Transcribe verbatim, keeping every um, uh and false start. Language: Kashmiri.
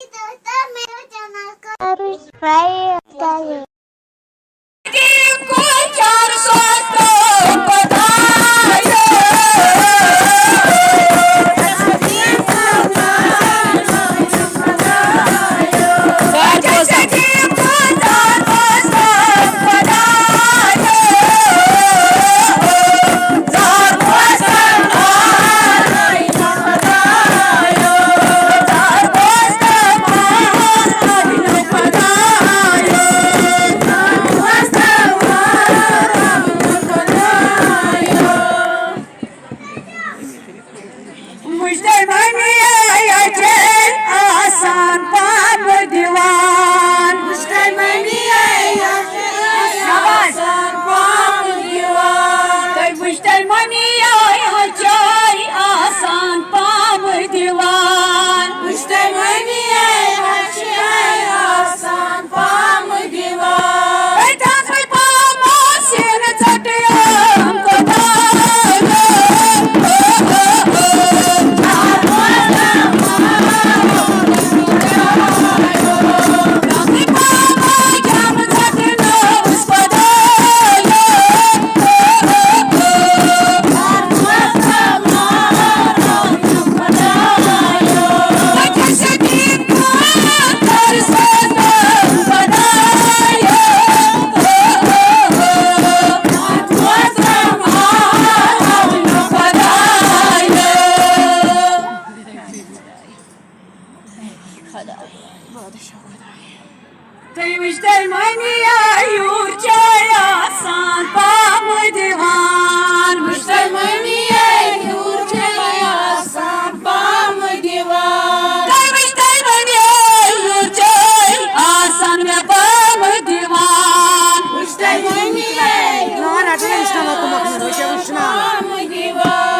Subscribe. وٕچھ تۄہہِ مٔمی آیہِ اَچھے آسان پامہٕ دِوان۔ وٕچھ تۄہہِ مٔمی آیہِ اَچھے آسان پامہٕ دِوان۔ تۄہہِ وٕچھ تۄہہِ مٔمی آیہِ اَچھے آسان پامہٕ دِوان۔ وٕچھ تۄہہِ مٔمی آیہِ اَچھے آسان پامہٕ دِوان۔ أتھۍ آسہٕ بہٕ پامہٕ سِنۍ ژَٹان خۄدایو۔ تُہۍ وٕچھ تیٚلہِ مٔمی آیہِ یوٗر چاے آسان پامہٕ دِوان۔ وٕچھ تیٚلہِ مٔمی آیہِ یوٗر چاے آسان پامہٕ دِوان۔ تُہۍ وٕچھ تیٚلہِ مٔمی آیہِ یوٗر چاے آسان مےٚ پامہٕ دِوان۔ وٕچھ تیٚلہِ مٔمی آیہِ یوٗر چاے آسان پامہٕ دِوان۔